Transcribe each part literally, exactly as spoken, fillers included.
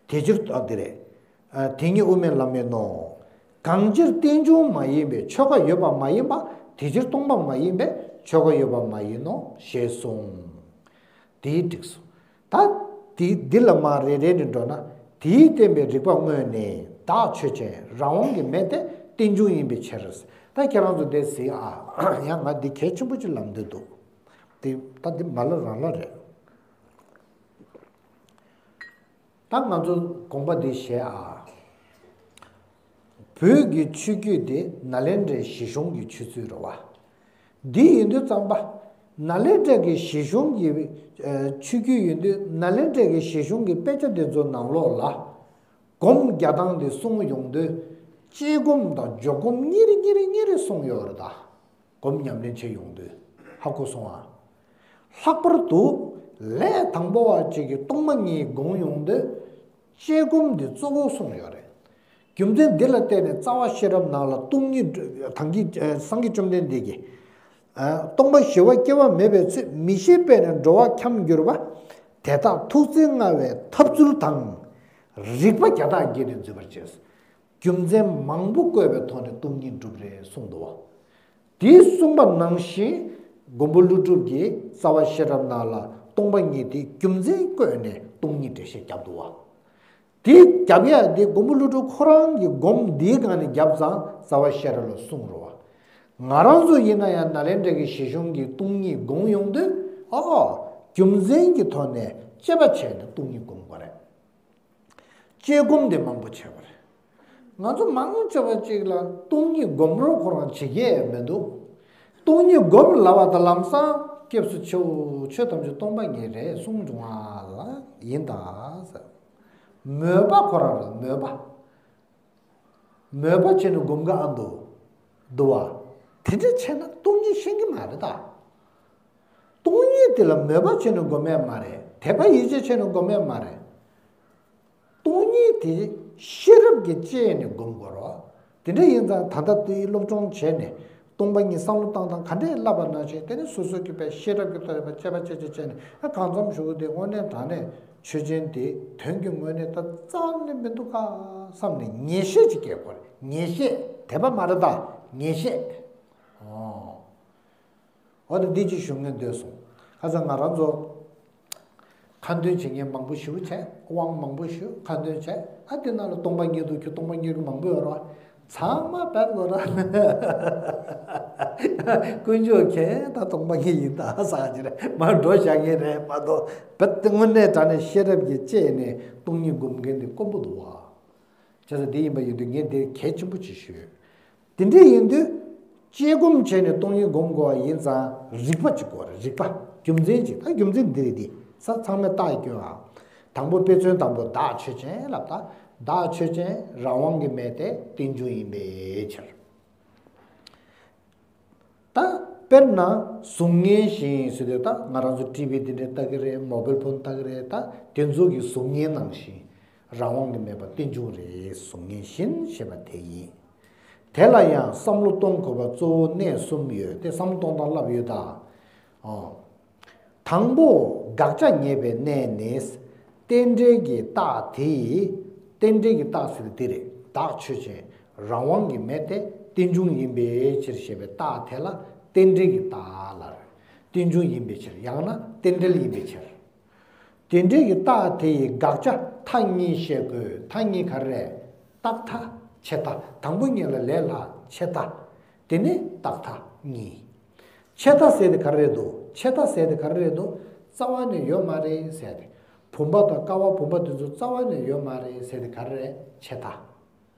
དེ་ཕྱིར། ཨ། དེ་རེད། ཨ། དེ་ཉིད་དབུ་མའི་ལམ་ཡིན་ནོ། གང་ཕྱིར་རྟེན་འབྱུང་མ་ཡིན་པའི་ཆོས་འགའ་ཡོད་པ་མ་ཡིན་པ། དེ་ཕྱིར་སྟོང་པ་མ་ཡིན་པའི་ཆོས་འགའ་ཡོད་པ་མ་ཡིན་ནོ་ཞེས་གསུངས། དེའི་འགྲིགས་སོ། ད་དེ་འདི་ལ་མར་རེ་རེ་ནས་འགྲོ་ན། དེས་བསྟན་པའི་རིགས་པ་དངོས་ནི་བདག་ཆོས་ཅན། རང་དབང་གི་མེད་དེ་རྟེན་འབྱུང་ཡིན་པའི་ཕྱིར། ད་ཁྱེད་རང་ཚོ་འདི་གཟིགས་ཨ། ཡང་ང་འདི་གལ་ཆེན་པོ་ཅིག་ལབ་འདོད་འདུག་དེ་ད་འདི་མ་ལབ་རང་ལབ་རེད། ད་ང་ཚོ་དགོངས་པ་འདི་བཞེས་ཨ། བོད་ཀྱི་ཆོས་བརྒྱུད་དེ་ནཱ་ལེནྡྲའི་གཞི་གཞུང་གི་ཆོས་ཚུལ་རེད་བ། འདི་ཡིན་དུས་ཙམ་པ། ནཱ་ལེནྡྲ་གི་གཞི་གཞུང་གི་ཨ་ཆོས་བརྒྱུད་ཡིན་དུས། ནཱ་ལེནྡྲ་གི་གཞི་གཞུང་གི་དཔེ་ཆ་འདི་ཚོ་ནང་ལོགས་ལ། སྒོམ་རྒྱག་སྟངས་དེ་གསུངས་ཡོང་དུས། དཔྱད་སྒོམ་དང་འཇོག་སྒོམ་གཉིས་རེ་གཉིས་རེ་གཉིས་རེ་གསུངས་ཡོད་རེད་ད། སྒོམ་ཉམས་ལེན་བྱེད་ཡོང་དུས། ཧ་གོ་སོང་ཨ། ལྷག་པར་དུ། ལས་དང་པོ་བ་གཅིག་གིས་སྟོང་པ་ཉིད་སྒོམ་ཡོང་དུས། དཔྱད་སྒོམ་འདི་གཙོ་བོ་གསུངས་ཡོད་རེད། རྒྱུ་མཚན་འདི་ལ་བརྟེན་ནས་རྩ་བ་ཤེས་རབ་ནང་ལ་སྟོང་ཉིད། ཐང་གི་སངས་རྒྱས་བཅོམ་ལྡན་འདས་ཀྱིས། ཨ། སྟོང་པ་ཞི་བ་སྐྱེ་བ་མེད་པའི་ཚེ། མི་ཤེས་པས་ནི་འགྲོ་བ་འཁྱམས་འགྱུར་བ། དེ་དག་ཐུགས་བརྩེ་མངའ་བའི་ཐབས་ཚུལ་དང་། རིགས་པ་བརྒྱ་ཕྲག་བརྒྱད་ནི་འཛིན་པར་བྱེད། རྒྱུ་མཚན་མང་པོ་བཀོད་པའི་ཐོག་ནས་སྟོང་ཉིད་འགྲུབ་རེད་གསུངས་འདུག་བ། དེ་གསུངས་པ་ནང་བཞིན། མགོན་པོ་ཀླུ་སྒྲུབ་ཀྱིས་རྩ་བ་ཤེས་རབ་ནང་ལ་སྟོང་པ་ཉིད་དེ་རྒྱུ་མཚན་བཀོད་ནས་སྟོང་ཉིད་འགྲེལ་བཤད་བརྒྱབ་འདུག་བ། དེ་བརྒྱབ་ཡ་དེ་མགོན་པོ་ཀླུ་སྒྲུབ་ཁོ་རང་གི་སྒོམ་འདིའི་སྒང་ནས་བརྒྱབ་ཙང་རྩ་བ་ཤེས་རབ་ལ་གསུངས་རེད་བ། ང་རང་ཚོ་ཡིན་ན་ཡང་ནཱ་ལེནྡྲ་གི་གཞི་གཞུང་གི་སྟོང་ཉིད་སྒོམ་ཡོང་དུས། ཨོ། རྒྱུ་མཚན་གྱི་ཐོག་ནས་དཔྱད་པ་བྱས་ནས་སྟོང་ཉིད་སྒོམ་དགོས་རེད། དཔྱད་སྒོམ་དེ་མང་པོ་བྱས་པ་རེད། ང་ཚོ་མང་ཆེ་བ་ཅིག་ལ་སྟོང་ཉིད་སྒོམ་རོགས་ཁོ་རང་བྱེད་ཀྱི་མི་འདུག་སྟོང་ཉིད་སྒོམ་ལབ་པ་དང་ལམ་སང་སྐྱབས་སུ་མཆིའོ། ཆོས་ཐམས་ཅད་སྟོང་པ་ཉིད་རེད་གསུངས་བྱུང་བ་ལ་ཡིན་ད་ཟེར། མོས་པ་ཁོ་རང་ལ་མོས་པ། མོས་པ་བྱས་ནས་སྒོམ་ག་ཨ་འདུག་འདུག་བ། དེ་འདྲ་བྱས་ན་སྟོང་ཉིད་ཤེས་ཀྱི་མ་རེད་ད། སྟོང་ཉིད་དེ་ལ་མོས་པ་བྱས་ནས་སྒོམ་ཡས་མ་རེད། དད་པ་ཡིད་ཆེས་བྱས་ནས་སྒོམ་ཡས་མ་རེད། སྟོང་ཉིད་དེ་ཤེས་རབ་ཀྱིས་དཔྱད་ནས་སྒོམ་དགོས་རོ། དེ་འདྲ་ཡིན་ཙང་ད་ལྟ་དེའི་སློབ་སྦྱོང་བྱས་ནས་སྟོང་པ་ཉིད་བསམ་བློ་བཏང་སྟངས་ག་འདྲས་བསླབ་པ་ནང་བཞིན། དེ་ནས་སོ་སོ་གིས་པའི་ཤེས་རབ་ཀྱི་ཐོག་ནས་དཔྱད་པ་དཔྱད་དཔྱད་བྱས་ནས། ཨ། གང་འཚམ་ཞུ་གི་དེ་དངོས་གནས་དྲང་གནས་ཆོས་ཅན་དེ་དོན་གྱི་ངོས་ནས་ད་རྩ་ནས་མི་འདུག་ག་བསམ་ནས་ངེས་ཤེས་ཅིག་སྐྱེ་དགོས་རེད། ངེས་ཤེས། དད་པ་མ་རེད་ད། ངེས་ཤེས། ཨོ། འོ་ད་འདི་ཅིག་ཞུ་སྙིང་འདོད་སོང་། ཁ་སང་ང་རང་ཚོ་ཁ་འདོན་བྱེད་མཁན་མང་པོ་ཞེ་པོ་བྱས། དབང་མང་པོ་ཞུས། ཁ་འདོན་བྱས། ཨ། དེ་ནང་ལ་སྟོང་པ་ཉིད་འདུག་ཁྱོད་སྟོང་པ་ཉིད་ཀྱི་མང་པོ་ཡོད་རེད་བ། ཚང་མ་བེད་དགོས་ར། དཀོན་མཆོག་མཁྱེན། ད་སྟོང་པ་ཉིད་ཡིན་ད་ཟེར་གྱི་རེད། མར་འགྲོ་བཞག་མཁན་རེད་མ་གཏོགས། བེད་དེ་དངོས་གནས་དྲང་གནས་ཤེས་རབ་ཀྱིས་དཔྱད་ནས་སྟོང་ཉིད་སྒོམ་མཁན་དེ་དཀོན་པོ་འདུག་བ། བྱས་ཙང་འདི་ཡིན་པ་ཡིན་དུས་ངས་འདིར་གལ་ཆེན་པོ་ཅིག་ཞུས། དེ་འདྲ་ཡིན་དུས་དཔྱད་སྒོམ་བྱས་ནས་སྟོང་ཉིད་སྒོམ་དགོས་པ་ཡིན་ཙང་རིགས་པ་ཅིག་དགོས་རེད། རིགས་པ། རྒྱུ་མཚན་ཅིག་ད་རྒྱུ་མཚན་འདི་རེད། འདི་ས་ཚང་མས་བརྟག་སྐྱོན་ཨ། དང་པོ་དཔེ་མཚོན་དང་པོ་བདག་ཆོས་ཅན་ལབ་ད། བདག་ཆོས་ཅན་རང་དབང་གིས་མེད་དེ་རྟེན་འབྱུང་ཡིན་པའི་ཕྱིར། ད་དཔེར་ན་གཟུགས་བརྙན་བཞིན་ཟེར་དུས། ད་ང་རང་ཚོ་ཊི་བི་འདི་འདྲ་ལྟ་གི་རེད། མོ་བེལ་ཕོན་ལྟ་གི་རེད། ད་དེ་ཚོ་གི་གཟུགས་བརྙན་ནང་བཞིན་རང་དབང་གིས་མེད་པ་རྟེན་འབྱུང་རེད། གཟུགས་བརྙན་བཞིན་ཞེས་པ་དེ་ཡིན། དེ་ལ་ཡང་བསམ་བློ་གཏོང་དགོས་པ་གཙོ་བོ་གནད་གསུམ་ཡོད་དེ། བསམ་བློ་གཏོང་སྟངས་ལབ་ཡོད་ད། ཨོ། དང་པོ་དགག་བྱ་ངེས་པའི་གནད་ནི། རྟེན་འབྲེལ་གྱི་རྟགས་དེ་ཡིས། རྟེན་འབྲེལ་གྱི་རྟགས་ཟེར་དེ་རེད། བདག་ཆོས་ཅན་རང་དབང་གིས་མེད་དེ་རྟེན་འབྱུང་ཡིན་པའི་ཕྱིར་ཞེས་པའི་རྟགས་དེ་ལ་རྟེན་འབྲེལ་གྱི་རྟགས་ལབ། རྟེན་འབྱུང་ཡིན་པའི་ཕྱིར། ཡང་ན་རྟེན་འབྲེལ་ཡིན་པའི་ཕྱིར། རྟེན་འབྲེལ་གྱི་རྟགས་དེ་ཡི་དགག་བྱ་མཐའ་གཉིས་བཤད་དགོས། མཐའ་གཉིས་ག་རེ་རེད། རྟག་མཐའ། ཆད་མཐའ། དང་པོ་གཉིས་ལ་ལས་སླ། ཆད་མཐའ། དེ་ནས་རྟག་མཐའ་གཉིས། ཆད་མཐའ་ཟེར་དེ་ག་རེ་རེད་འདུག་ཆད་མཐའ་ཟེར་དེ་ག་རེ་རེད་འདུག་རྩ་བ་ནས་ཡོད་མ་རེད་ཟེར་དེ། བུམ་པ་དང་ཀ་བ་བུམ་པ་དེ་ཚོ་རྩ་བ་ནས་ཡོད་མ་རེད་ཟེར་དེ་ག་རེ་རེད། ཆད་མཐའ།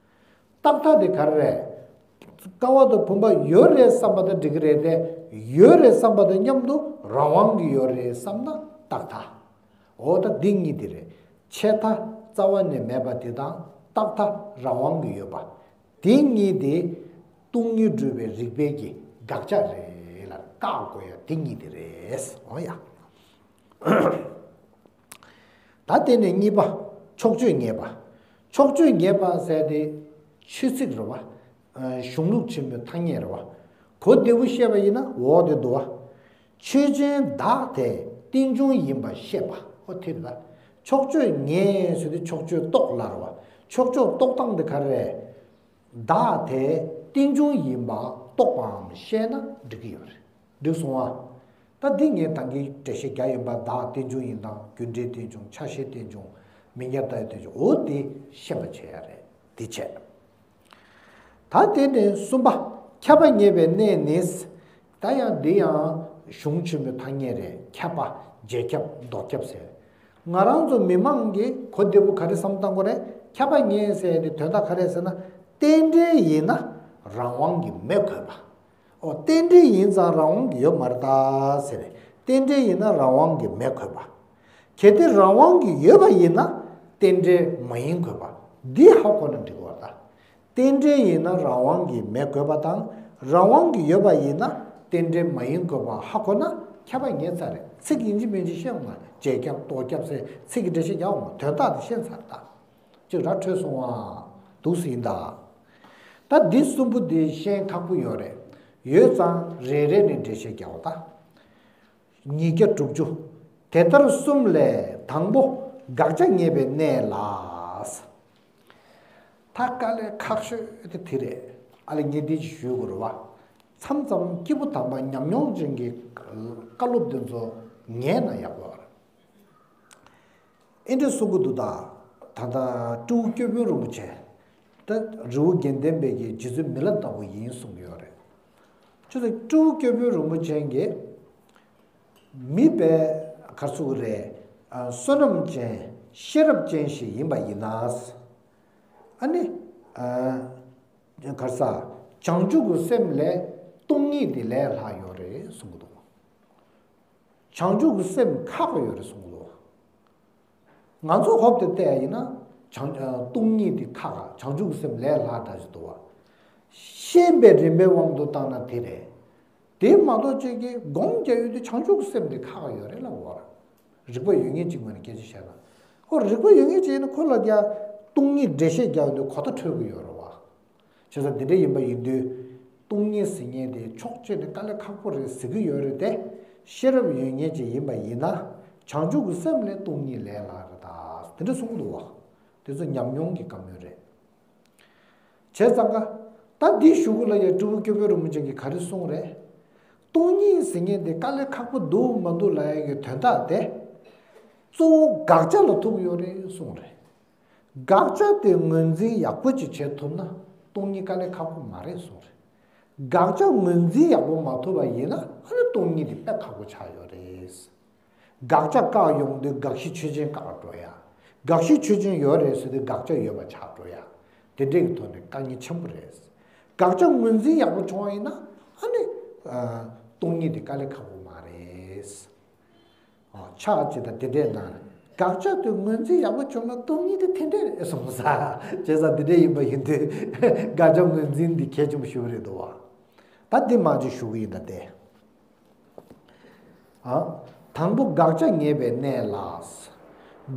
རྟག་མཐའ་དེ་ག་རེ་རེད། ཀ་བ་དང་བུམ་པ་ཡོད་རེད་བསམ་པ་དང་འགྲིག་གི་རེད་དེ། ཡོད་རེད་བསམ་པ་དང་མཉམ་དུ་རང་དབང་གིས་ཡོད་རེད་བསམ་ན་རྟག་མཐའ། འོ་ད་འདི་གཉིས་དེ་རེད། ཆད་མཐའ་རྩ་བ་ནས་མེད་པ་དེ་དང་རྟག་མཐའ་རང་དབང་གིས་ཡོད་པ། དེ་གཉིས་དེ་སྟོང་ཉིད་སྒྲུབ་པའི་རིགས་པའི་གི་དགག་བྱ་རེད་ལ། བཀག་དགོས་ཡ་དེ་གཉིས་དེ་རེད། འོ་ཡ། ད་དེ་ནས་གཉིས་པ། ཕྱོགས་ཆོས་ངེས་པ། ཕྱོགས་ཆོས་ངེས་པ་ཟེར་དེ་ཆོས་ཚིག་རེད་བ། ཨ། གཞུང་ལུགས་ཆེན་མོའི་ཐ་སྙད་རེད་བ། གོ་བདེ་པོ་བཤད་པ་ཡིན་ན་འོག་དེ་འདུག་བ། ཆོས་ཅན་བདག་དེ་རྟེན་འབྱུང་ཡིན་པར་བཤད་པ། ཨོ་དེ་རེད་ད། ཕྱོགས་ཆོས་ངེས་ཟེར་དུས་ཕྱོགས་ཆོས་རྟོགས་ལབ་རེད་བ། ཕྱོགས་ཆོས་རྟོགས་སྟངས་དེ་ག་རེ་རེད། བདག་དེ་རྟེན་འབྱུང་ཡིན་པ་རྟོགས་པའམ་ཤེས་ན་འགྲིག་གི་ཡོད་རེད། འགྲིག་སོང་ཨ། ད་འདི་ངས་ད་གིན་འགྲེལ་བཤད་རྒྱག་ཡིན་པ། བདག་རྟེན་འབྱུང་ཡིན་དང་། རྒྱུ་འབྲས་རྟེན་འབྱུང་། ཆ་ཤས་རྟེན་འབྱུང་། མིང་རྐྱང་ལྟ་བའི་རྟེན་འབྱུང་། འོ་དེ་ཤེས་པ་བྱེད་ཡ་རེད། དེ་བྱས། ད་དེ་ནས་གསུམ་པ། ཁྱབ་པ་ངེས་པའི་གནས་ནི། ད་ཡང་འདི་ཡང་གཞུང་ཆེན་པོའི་ཐ་སྙད་རེད། ཁྱབ་པ། རྗེས་ཁྱབ། ལྡོག་ཁྱབ་ཟེར། ང་རང་ཚོ་མི་མང་གིས་གོ་བདེ་པོ་ག་རེ་བསམ་བཏང་དགོས་རེད། ཁྱབ་པ་ངེས་ཟེར་དེ་དོན་དག་ག་རེ་ཟེར་ན། རྟེན་འབྲེལ་ཡིན་ན་རང་དབང་གིས་མི་འགོས་པ། ཨོ། རྟེན་འབྲེལ་ཡིན་ཙང་རང་དབང་གིས་ཡོད་མ་རེད་ད་ཟེར། རྟེན་འབྲེལ་ཡིན་ན་རང་དབང་གིས་མི་འགོས་པ། གལ་ཏེ་རང་དབང་གིས་ཡོད་པ་ཡིན་ན་རྟེན་འབྲེལ་མ་ཡིན་དགོས་པ། འདི་ཧ་གོ་ན་འགྲིག་གི་རེད་ད། རྟེན་འབྲེལ་ཡིན་ན་རང་དབང་གིས་མི་འགོས་པ་དང་། རང་དབང་གིས་ཡོད་པ་ཡིན་ན་རྟེན་འབྲེལ་མ་ཡིན་དགོས་པ་ཧ་གོ་ན་ཁྱབ་པ་ངེས་ཚར་རེད། ཚིག་ཡིན་གཅིག་མིན་གཅིག་བཤད་འོང་ན། རྗེས་ཁྱབ། ལྡོག་ཁྱབ་ཟེར་ཚིག་གི་འགྲེལ་བཤད་རྒྱག་འོང་། དོན་དག་དེ་ཤེས་ཚར་ད། ཅིག་ར་འཕྲོད་སོང་བ། འདུག་སེ་ཡིན་ད། ད་འདི་གསུམ་པོ་འདི་ཤེས་ཁག་པོ་ཡོད་རེད། ཡོད་ཙང་རེ་རེ་ནས་འགྲེལ་བཤད་རྒྱག་འོ་ད། ཉིས་བརྒྱ་དྲུག་ཅུ། དེ་ལྟར་གསུམ་ལས་དང་པོ་དགག་བྱ་ངེས་པའི་གནས་ལ། ད་དཀའ་ལས་ཁག་ཤོས་དེ་དེ་རེད། ཨ་ལས་ངས་འདི་ཅིག་ཞུ་དགོས་རེད་བ། མཚམས་མཚམས་སྐྱེས་བུ་དམ་པ་ཉམས་མྱོང་ཅན་གྱི་བཀའ་སློབ་འདི་ཚོ་ཉན་ན་ཡག་པོ་རེད། ཨེ་འདྲ་གསུང་གི་འདུག་ད། ད་ལྟ་སྤྲེའུ་སྐྱོ་པོའི་རིན་པོ་ཆེ། ད་རི་བོ་དགེ་ལྡན་པའི་གི་རྗེ་བཙུན་མི་ལ་དྭགས་པོ་ཡིན་གསུང་གི་ཡོད་རེད། ཅི་ཟེར། སྤྲེའུ་སྐྱོ་པོའི་རིན་པོ་ཆེ་གིས། མི་དཔེ་ག་རེ་ཟེར་དགོས་རེད། ཨ། བསོད་ནམས་ཅན། ཤེས་རབ་ཅན་ཞིག་ཡིན་པ་ཡིན་ན། ཨ་ནི། ཨ། ག་རེ་ཟ། བྱང་ཆུབ་ཀྱི་སེམས་ལས་སྟོང་ཉིད་དེ་ལས་སླ་ཡོད་རེད་གསུང་གི་འདུག། བྱང་ཆུབ་ཀྱི་སེམས་ཁག་པོ་ཡོད་རེད་གསུང་གི་འདུག། ང་ཚོ་ཧོབ་སྟེ་བལྟས་ཡིན་ན། བྱང་། ཨ། སྟོང་ཉིད་དེ་ཁག་ག་བྱང་ཆུབ་ཀྱི་སེམས་ལས་སླ་འདྲ་ཞིག་འདུག་བ། ཤེས་པའི་རིམ་པའི་དབང་དུ་བཏང་ན་དེ་རེད། དེ་མ་གཏོགས་ཅིག་གིས་སྒོམ་རྒྱག་ཡོང་དུས་བྱང་ཆུབ་ཀྱི་སེམས་དེ་ཁག་ག་ཡོད་རེད་ལབ་དགོས་རེད། རིག་པ་ཡོད་མཁན་ཅིག་ངོས་ནས་སྐད་ཆ་བཤད་ན། ཁོ་རིག་པ་ཡོད་མཁན་ཅིག་ཡིན་ན་ཁོ་ལ་ཀྱང་སྟོང་ཉིད་འགྲེལ་བཤད་རྒྱག་ཡོང་དུས་གོ་བརྡ་འཕྲོད་ཀྱི་ཡོད་རེད་བ། བྱས་ཙང་དེ་འདྲ་ཡིན་པ་ཡིན་དུས། སྟོང་ཉིད་ཟེར་མཁན་དེ་ཕྱོགས་གཅིག་ནས་དཀའ་ལས་ཁག་པོ་རེད་ཟེར་གྱི་ཡོད་རེད་དེ། ཤེས་རབ་ཡོད་མཁན་ཅིག་ཡིན་པ་ཡིན་ན། བྱང་ཆུབ་ཀྱི་སེམས་ལས་སྟོང་ཉིད་ལས་སླ་རེད་ད། དེ་འདྲ་གསུང་གི་འདུག་བ། དེ་ཚོ་ཉམས་མྱོང་གི་བཀའ་མོལ་རེད། བྱས་ཙང་ཀ། ད་འདི་ཞུ་གི་ལ་ཡ་སྤྲེའུ་སྐྱོ་པོའི་རིན་པོ་ཆེ་གིས་ག་རེ་གསུངས་རེད། སྟོང་ཉིད་ཟེར་མཁན་དེ་དཀའ་ལས་ཁག་པོ་འདུག་མ་འདུག་ལབ་ཡ་གི་དོན་དག་དེ། གཙོ་བོ་དགག་བྱ་ལ་ཐུག་ཡོད་རེད་གསུངས་རེད། དགག་བྱ་དེ་ངོས་འཛིན་ཡག་པོ་ཅིག་བྱེད་ཐུབ་ན་སྟོང་ཉིད་དཀའ་ལས་ཁག་པོ་མ་རེད་གསུངས་རེད། དགག་བྱ་ངོས་འཛིན་ཡག་པོ་མ་ཐུབ་པ་ཡིན་ན་ཨ་ནི་སྟོང་ཉིད་དེ་དཔེ་ཁག་པོ་ཆགས་ཡོད་རེད། དགག་བྱ་བཀག་ཡོང་དུས་དགག་གཞི་ཆོས་ཅན་བཀག་འགྲོ་ཡ། དགག་གཞི་ཆོས་ཅན་ཡོད་རེད་ཟེར་དུས་དགག་བྱ་ཡོད་པ་ཆགས་འགྲོ་ཡ། དེ་འདྲའི་གི་ཐོག་ནས་དཀའ་ངལ་ཆེན་པོ་རེད། དགག་བྱ་ངོས་འཛིན་ཡག་པོ་བྱུང་བ་ཡིན་ན་ཨ་ནི། ཨ། སྟོང་ཉིད་དེ་དཀའ་ལས་ཁག་པོ་མ་རེད། ཨ། ཆགས་ཅིག་དང་དེ་འདྲས་ན། དགག་བྱ་དེ་ངོས་འཛིན་ཡག་པོ་བྱུང་ན་སྟོང་ཉིད་དེ་དེ་འདྲས་རེད་གསུངས་ས། བྱས་ཙང་དེ་འདྲས་ཡིན་པ་ཡིན་དུས་དགག་བྱ་ངོས་འཛིན་འདི་གལ་ཆེན་པོ་ཞེ་པོ་རེད་འདུག་བ། ད་འདི་མ་གཅིག་ཞུ་གི་ཡིན་ད་དེ། ཨ། དང་པོ་དགག་བྱ་ངེས་པའི་གནས་ལ།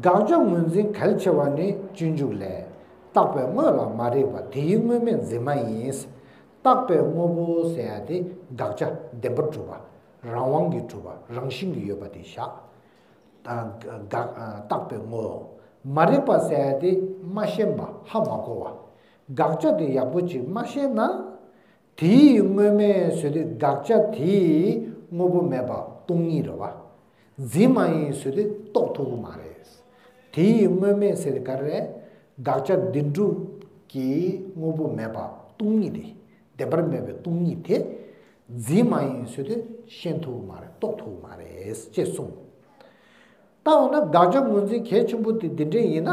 དགག་བྱ་ངོས་འཛིན་གལ་ཆེ་བ་ནི་སྤྱོད་འཇུག་ལས། བཏགས་པའི་དངོས་ལ་མ་རིག་པ། དེའི་དངོས་མེད་འཛིན་མ་ཡིན། བཏགས་པའི་དངོས་པོ་ཟེར་ཡ་དེ་དགག་བྱ་བདེན་པར་གྲུབ་པ། རང་དབང་གིས་གྲུབ་པ། རང་བཞིན་གྱིས་ཡོད་པ་དེ་བཞག། ཨ། དགག་ཨ། བཏགས་པའི་དངོས། མ་རིག་པ་ཟེར་ཡ་དེ་མ་ཤེས་པ། ཧ་མ་གོ་བ། དགག་བྱ་དེ་ཡག་པོ་ཅིག་མ་ཤེས་ན། དེའི་དངོས་མེད་ཟེར་དུས་དགག་བྱ་དེའི་དངོས་པོ་མེད་པ་སྟོང་ཉིད་རེད་བ། འཛིན་མ་ཡིན་ཟེར་དུས་རྟོགས་ཐུབ་ཀྱི་མ་རེད། དེའི་དངོས་མེད་ཟེར་དུས་ག་རེ་རེད། དགག་བྱ་བདེན་གྲུབ་ཀྱི་དངོས་པོ་མེད་པ་སྟོང་ཉིད་དེ། བདེན་པར་མེད་པའི་སྟོང་ཉིད་དེ། འཛིན་མ་ཡིན་ཟེར་དུས་ཤེས་ཐུབ་ཀྱི་མ་རེད། རྟོགས་ཐུབ་ཀྱི་མ་རེད་ཅེས་གསུངས། ད་འོ་ན་དགག་བྱ་ངོས་འཛིན་གལ་ཆེན་པོ་དེ་འདི་འདྲས་ཡིན་ན།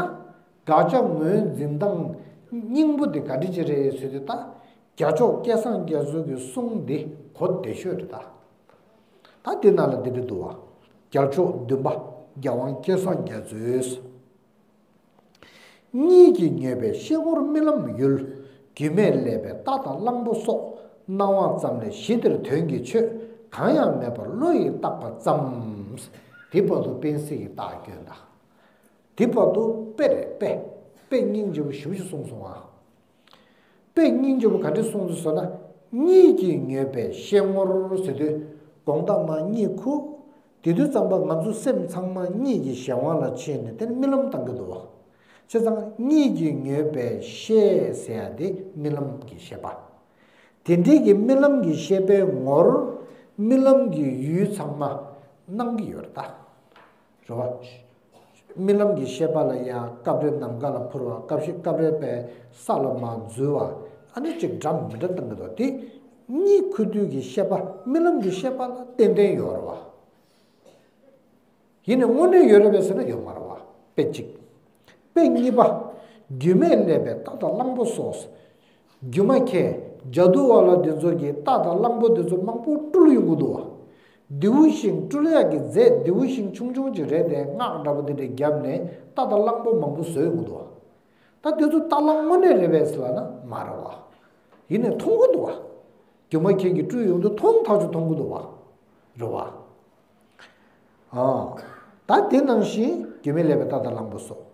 དགག་བྱ་ངོས་འཛིན་སྟངས་སྙིང་པོ་དེ་ག་འདྲ་ཅིག་རེད་ཟེར་དུས་ད། རྒྱལ་མཆོག་སྐལ་བཟང་རྒྱ་མཚོ་གི་གསུང་འདི་གོ་བདེ་ཤོས་རེད་ད། ད་འདི་ནང་ལ་འདི་འདྲ་འདུག་བ། རྒྱལ་མཆོག་བདུན་པ་རྒྱལ་དབང་སྐལ་བཟང་རྒྱ་མཚོས། གཉིད་ཀྱིས་མྱོས་པའི་ཤེལ་ངོར་རྨི་ལམ་ཡུལ། རྒྱུས་མེད་ཀླད་པའི་རྟ་དང་གླང་པོ་སོགས། སྣང་བ་ཙམ་ལས་གཞི་དེར་དོན་གྱི་ཆོས། གང་ཡང་མེད་པར་བློ་ཡིས་བཏགས་པ་ཙམ། དེ་བར་དུ་སྤེན་སྲིད་ཀྱི་རྟགས་སྐྱོན་དང་། དེ་བར་དུ་དཔེ་རེད། དཔེ། དཔེ་སྙིང་རྗེ་པོ་ཞེ་པོ་ཅིག་གསུངས་སོང་ཨ། དཔེ་སྙིང་རྗེ་པོ་ག་འདྲས་གསུངས་འདུག་ཟེར་ན། གཉིད་ཀྱིས་མྱོས་པའི་ཤེལ་ངོར་ཟེར་དུས། དགོང་དག་མར་གཉིད་ཁུག་དེ་དུས་ཙམ་པ་ང་ཚོ་སེམས་ཚང་མ་གཉིད་ཀྱི་གཞན་དབང་ལ་ཕྱིན་ནས་དེ་ནི་རྨི་ལམ་བཏང་གི་འདུག་བ། བྱས་ཙང་གཉིད་ཀྱིས་མྱོས་པའི་ཤས་ཟེར་ཡ་དེ་རྨི་ལམ་གྱི་ཤེས་པ། དེ་འདྲའི་གི་རྨི་ལམ་གྱི་ཤེས་པའི་ངོར་རྨི་ལམ་གྱི་ཡུལ་ཚང་མ་སྣང་གི་ཡོད་རེད་ད། རེད་བ། རྨི་ལམ་གྱི་ཤེས་པ་ལ་ཡང་སྐབས་རེ་ནམ་མཁའ་ལ་འཕུར་བ། སྐབས་ཤིག་སྐབས་རེ་པའི་ས་ལ་མར་འཛུལ་བ། ཨ་ནི་ཅིག་འདྲ་མི་འདྲ་བཏང་གི་འདུག་དེ་གཉིད་ཁུག་དུས་ཀྱི་ཤེས་པ་རྨི་ལམ་གྱི་ཤེས་པ་ལ་ཏན་ཏན་ཡོད་རེད་བ། ཡིན་ནའི་དངོས་གནས་ཡོད་རེད་པས་ཟེར་ན་ཡོད་མ་རེད་བ། དཔེ་གཅིག་དཔེ་གཉིས་པ། སྒྱུ་མས་བསླད་པའི་རྟ་དང་གླང་པོ་སོགས། སྒྱུ་མ་མཁན་ཇ་དུ་བ་ལ་དེ་ཚོ་གིས་རྟ་དང་གླང་པོ་དེ་ཚོ་མང་པོ་སྤྲུལ་ཡོང་གི་འདུག་བ། རྡེའུ་ཤིང་སྤྲུལ་ཡག་གི་རྫས་རྡེའུ་ཤིང་ཆུང་ཆུང་ཅིག་རེད་དེ། སྔགས་འདྲ་པོ་དེ་འདྲ་བརྒྱབ་ནས་རྟ་དང་གླང་པོ་མང་པོ་བཟོས་ཡོང་གི་འདུག་བ། ད་དེ་ཚོ་རྟ་གླང་དངོས་གནས་རེད་པས་ཟེར་ལབ་ན་མ་རེད་བ། ཡིན་ནའི་མཐོང་གི་འདུག་བ། སྒྱུ་མ་མཁན་གྱིས་སྤྲུལ་ཡོང་དུས་མཐོང་ཐག་ཆོད་མཐོང་གི་འདུག་བ། རེད་བ། ཨ། ད་དེ་ནང་བཞིན་སྒྱུ་མས་བསླད་པའི་རྟ་དང་གླང་པོ་སོགས།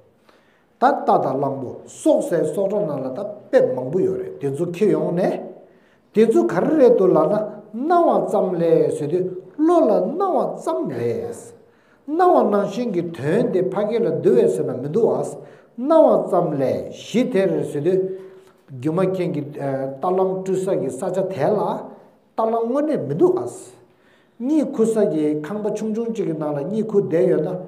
ད་རྟ་དང་གླང་པོ་སོགས་ཟེར་སོགས་སྒྲ་ནང་ལ་ད་དཔེ་མང་པོ་ཡོད་རེད། དེ་ཚོ་འཁྱེར་ཡོང་ནས། དེ་ཚོ་ག་རེ་རེད་འདུག་ལབ་ན། སྣང་བ་ཙམ་ལས་ཟེར་དུས་བློ་ལ་སྣང་བ་ཙམ་རེད། སྣང་བ་ནང་བཞིན་གྱི་དོན་དེ་ཕ་གི་ལ་འདུ་བས་ཟེར་ན་མི་འདུག་ཨ། སྣང་བ་ཙམ་ལས་གཞི་དེར་ཟེར་དུས། སྒྱུ་མ་མཁན་གྱིས་ཨ་རྟ་གླང་སྤྲུལ་ས་གི་ས་ཆ་དེ་ལ་རྟ་གླང་དངོས་གནས་མི་འདུག་ཨ། གཉིད་ཁུག་ས་གི་ཁང་པ་ཆུང་ཆུང་གཅིག་གི་ནང་ལ་གཉིད་ཁུག་བསྡད་ཡོད་ན།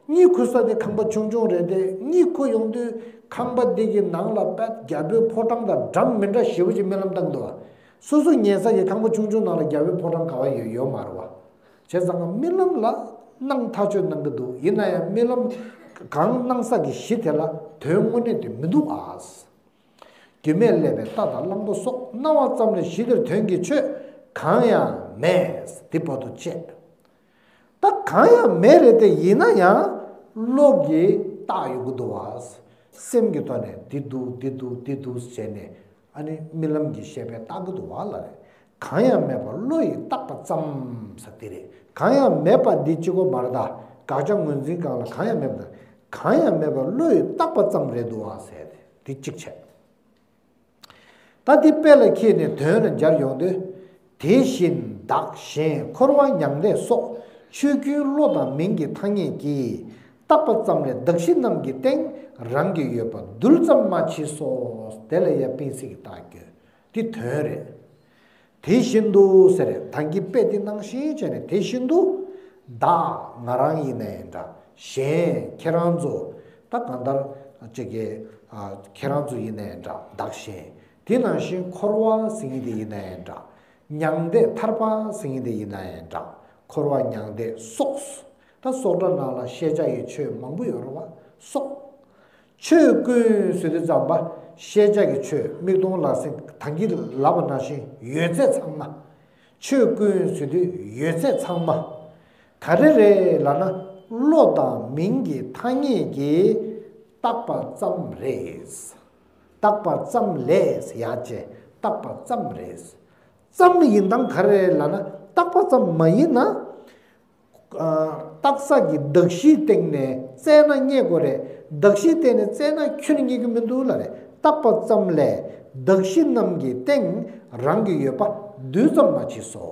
གཉིད་ཁུག་ས་དེ་ཁང་པ་ཆུང་ཆུང་རེད་དེ། གཉིད་ཁུག་ཡོང་དུས་ཁང་པ་འདི་གི་ནང་ལ་དཔེ་རྒྱལ་པོའི་ཕོ་བྲང་དང་འདྲ་མི་འདྲ་ཞེ་པོ་ཅིག་རྨི་ལམ་བཏང་འདུག་བ། སོ་སོ་ཉལ་ས་གི་ཁང་པ་ཆུང་ཆུང་ནང་ལ་རྒྱལ་པོའི་ཕོ་བྲང་ག་བ་ཡོད་ཡོད་མ་རེད་བ། བྱས་ཙང་རྨི་ལམ་ལ་སྣང་ཐག་ཆོད་སྣང་གི་འདུག་ཡིན་ན་ཡང་རྨི་ལམ་གང་སྣང་ས་གི་གཞི་དེ་ལ་དོན་དངོས་གནས་དེ་མི་འདུག་ཨ། སྒྱུ་མས་བསླད་པའི་རྟ་དང་གླང་པོ་སོགས། སྣང་བ་ཙམ་ལས་གཞི་དེར་དོན་གྱི་ཆོས་གང་ཡང་མེད། འདི་བར་དུ་བཅད། ད་གང་ཡང་མེད་རེད་དེ། ཡིན་ན་ཡང་བློ་གིས་བཏགས་ཡོང་གི་འདུག་བ། སེམས་ཀྱི་ཐོག་ནས་འདི་འདུག་འདི་འདུག་འདི་འདུག་བྱས་ནས། ཨ་ནི་རྨི་ལམ་གྱི་ཤེས་པས་བཏགས་ཀྱི་འདུག་བ་ལ་རེད། གང་ཡང་མེད་པ་བློ་ཡིས་བཏགས་པ་ཙམ་ཟེར་དེ་རེད། གང་ཡང་མེད་པ་འདི་གཅིག་པོ་མ་རེད་ད། དགག་བྱ་ངོས་འཛིན་སྒང་ལ་གང་ཡང་མེད་པ་དང་། གང་ཡང་མེད་པ་བློ་ཡིས་བཏགས་པ་ཙམ་རེད་འདུག་བ་ཟེར་ཏེ་འདི་གཅིག་བྱས། ད་འདི་དཔེ་ལ་འཁྱེར་ནས་དོན་ལ་སྦྱར་ཡོང་དུས། དེ་བཞིན་བདག་གཞན་འཁོར་བ་མྱང་འདས་སོགས། ཆོས་ཀུན་བློ་དང་མིང་གི་ཐ་སྙད་ཀྱིས། བཏགས་པ་ཙམ་ལས་གདགས་གཞི་རྣམས་ཀྱི་སྟེང་། རང་གི་ཡོད་པ་རྡུལ་ཙམ་མ་མཆིས་སོ། དེ་ལ་ཡང་སྤེན་སྲེག་གིས་བརྟག་དགོས། འདི་དོན་རེད། དེ་བཞིན་དུ་ཟེར། ད་གིན་དཔེ་དེ་ནང་བཞིན་བྱས་ནས་དེ་བཞིན་དུ། བདག་ང་རང་ཡིན་ནའི་འདྲ། གཞན་ཁྱེད་རང་ཚོ། ད་གང་ལྟར་ཅིག་གི་ཨ་ཁྱེད་རང་ཚོ་ཡིན་ནའི་འདྲ། བདག་གཞན། དེ་ནང་བཞིན་འཁོར་བ་ཟེར་མཁན་དེ་ཡིན་ནའི་འདྲ། མྱང་འདས་ཐར་པ་ཟེར་མཁན་དེ་ཡིན་ནའི་འདྲ། འཁོར་བ་མྱང་འདས་སོགས། ད་སོགས་སྒྲ་ནང་ལ་ཤེས་བྱ་ཡི་ཆོས་མང་པོ་ཡོད་རེད་བ། སོགས། ཆོས་ཀུན་ཟེར་དུས་ཙམ་པ་ཤེས་བྱ་གི་ཆོས། མིག་མཐོང་ལག་ཟིན་ད་གིན་ལབ་པ་ནང་བཞིན་ཡོད་ཚད་ཚང་མ། ཆོས་ཀུན་ཟེར་དུས་ཡོད་ཚད་ཚང་མ། ག་རེ་རེད་ལབ་ན། བློ་དང་མིང་གི་ཐ་སྙད་ཀྱིས་བཏགས་པ་ཙམ་རེད། བཏགས་པ་ཙམ་ལས་ཡ་བྱས་བཏགས་པ་ཙམ་རེད། ཙམ་ཡིན་སྟངས་ག་རེ་རེད་ལབ་ན། བཏགས་པ་ཙམ་མ་ཡིན་ན། ཨ་བཏགས་ས་གི་གདགས་གཞིའི་སྟེང་ནས་བཙལ་ན་རྙེད་དགོས་རེད། གདགས་གཞིའི་སྟེང་ནས་བཙལ་ན་ཁྱོན་ནས་རྙེད་ཀྱི་མི་འདུག་ལབ་རེད། བཏགས་པ་ཙམ་ལས་གདགས་གཞི་རྣམས་ཀྱི་སྟེང་། རང་གི་ཡོད་པ་རྡུལ་ཙམ་མ་མཆིས་སོ།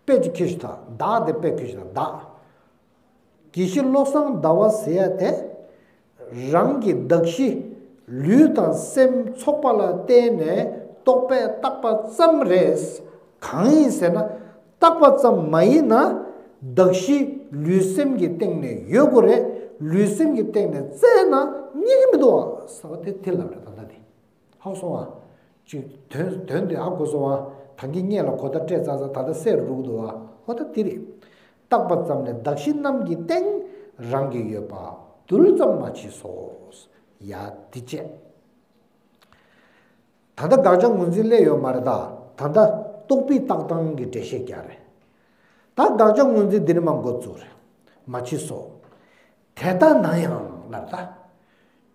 དཔེ་ཅིག་ཁྱེར་ཤོག་དང་། བདག་དེ་དཔེ་ཁྱེར་ཤོག་དང་། བདག་དགེ་བཤེས་བློ་བཟང་ཟླ་བ་ཟེར་ཡ་དེ། རང་གི་གདགས་གཞི་ལུས་དང་སེམས་ཚོགས་པ་ལ་བརྟེན་ནས་རྟོག་པས་བཏགས་པ་ཙམ་རེད། གང་ཡིན་ཟེར་ན། བཏགས་པ་ཙམ་མ་ཡིན་ན། གདགས་གཞི་ལུས་སེམས་ཀྱི་སྟེང་ནས་ཡོད་དགོས་རེད། ལུས་སེམས་ཀྱི་སྟེང་ནས་བཙལ་ན་རྙེད་ཀྱི་མི་འདུག་ཨ་ཟེར་བ་དེ་དེ་ལབ་རེད། ད་ལྟ་དེ་ཧ་གོ་སོང་ཨ། ཅིག་དོན་དོན་དེ་ཧ་གོ་སོང་ཨ། ད་གིན་སྔོན་ལ་གོ་བརྡ་སྤྲད་ཚར་ཚར། ད་ལྟ་གསལ་རུ་འགྲོ་གི་འདུག་ཨ། འོ་ད་དེ་རེད། བཏགས་པ་ཙམ་ལས་གདགས་གཞི་རྣམས་ཀྱི་སྟེང་། རང་གི་ཡོད་པ་རྡུལ་ཙམ་མ་མཆིས་སོ། ཡ་འདི་བྱས། ད་ལྟ་དགག་བྱ་ངོས་འཛིན་སླེབས་ཡོད་མ་རེད་ད། ད་ལྟ་རྟོག་པས་བཏགས་སྟངས་ཀྱི་འགྲེལ་བཤད་རྒྱག་རེད། ད་དགག་བྱ་ངོས་འཛིན་འདི་ནས་མར་འགོ་བཙུགས་རེད། མ་མཆིས་སོ། དེ་ལྟ་ན་ཡང་ལབ་ད།